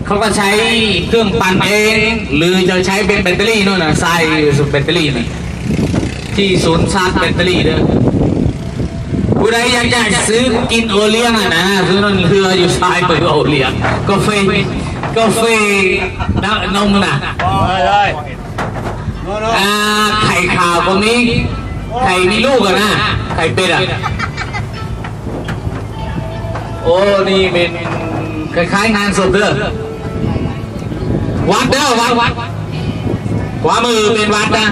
ເຂົາກໍໃຊ້ເຄື່ອງປັ່ນເອງ ຫຼືຈະໃຊ້ເປັນແບັດເຕີຣີໂນ່ນນະ ໃສ່ຢູ່ແບັດເຕີຣີນະ ທີ່ສູນຊາດແບັດເຕີຣີເດີ. ຜູ້ໃດຢາກຈະຊື້ກິນໂອລ້ຽງຫັ້ນນະ ຄືນັ້ນເຮືອຢູ່ຊາຍມືໂອລ້ຽງ ກາເຟ ກາເຟນະ ນົມນະ ອ່າ ໄຂ່ຂາວກໍມີ ໄຂ່ມີລູກຫັ້ນນະ ໄຂ່ເປັດອະ. ໂອ້ ນີ້ເປັນຄ້າຍໆງານສົບເດີ. ວັດເດີ ວັດ ວັດ ຂວາມືເປັນວັດນະ.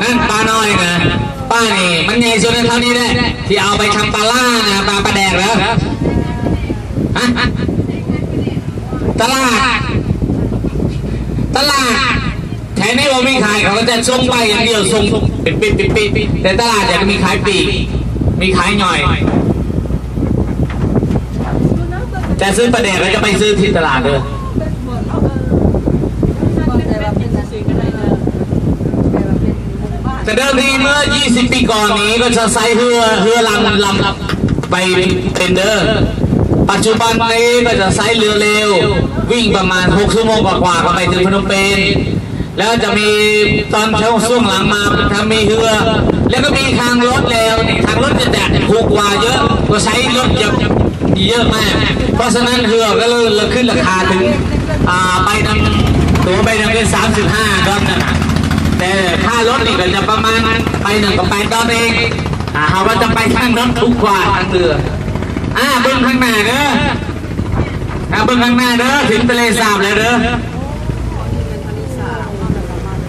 ນັ້ນປານ້ອຍນະ ປານີ້ມັນໃຫຍ່ສຸດໃນເທົ່ານີ້ແຫຼະ ທີ່ເອົາໄປທຳປາລ້ານະ ປາ ປາແດກເດີ. ຮະ? ຕະຫຼາດ ຕະຫຼາດແຖວນີ້ບໍ່ມີຂາຍ ເຂົາກໍຈະສົ່ງໄປຢ່າງດຽວ ສົ່ງເປັນປິດໆ ແຕ່ຕະຫຼາດຈະມີຂາຍປີກ ມີຂາຍຍ່ອຍ. ຈະຊື້ປາແດກແລ້ວຈະໄປຊື້ທີ່ຕະຫຼາດເດີ. ແຕ່ເດີມທີເມື່ອຊາວປີກ່ອນນີ້ກໍຈະໃຊ້ເຮືອ ເຮືອລຳ ລຳໄປເປັນເດີ. ປັດຈຸບັນນີ້ກໍຈະໃຊ້ເຮືອເລວ ວິ່ງປະມານຫົກຊົ່ວໂມງກວ່າໆ ກໍໄປເຖິງພະນົມເປນ. ແລ້ວຈະມີຕອນຊ່ວງ ຊ່ວງຫຼັງມາ ຖ້າມີເຮືອ ແລ້ວກໍມີທາງລົດແລ້ວນີ້ ທາງລົດຈະແຕກ ຖືກກວ່າເຍອະ ກໍໃຊ້ລົດຈະເຍອະມາກ. ເພາະສະນັ້ນເຮືອກໍເລີຍຂຶ້ນລາຄາເຖິງ ອ່າ ໃບໜຶ່ງ ຕົວໃບໜຶ່ງເປັນສາມສິບຫ້າດອນນະ ແຕ່ຄ່າລົດນີ້ກໍຈະປະມານ ໃບໜຶ່ງກໍແປດດອນເອງ. ຖ້າຫາກວ່າຈະໄປທາງລົດ ຖືກກວ່າທາງເຮືອ. ອ່າ ເບິ່ງຂ້າງໜ້າເດີ ອ່າ ເບິ່ງຂ້າງໜ້າເດີ ເຖິງທະເລສາບແລ້ວເດີ.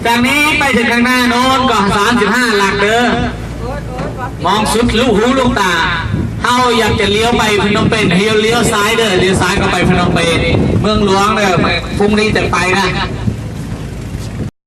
ຈາກນີ້ໄປເຖິງຂ້າງໜ້າໂນ້ນກໍສາມສິບຫ້າຫຼັກເດີ. ມອງສຸດລູກຫູລູກຕາ. ເຮົາຢາກຈະລ້ຽວໄປພະນົມເປນ ລ້ຽວ ລ້ຽວຊ້າຍເດີ ລ້ຽວຊ້າຍເຂົ້າໄປພະນົມເປນ ເມືອງຫຼວງເດີ. ພຸ່ງນີ້ຈະໄປນະ.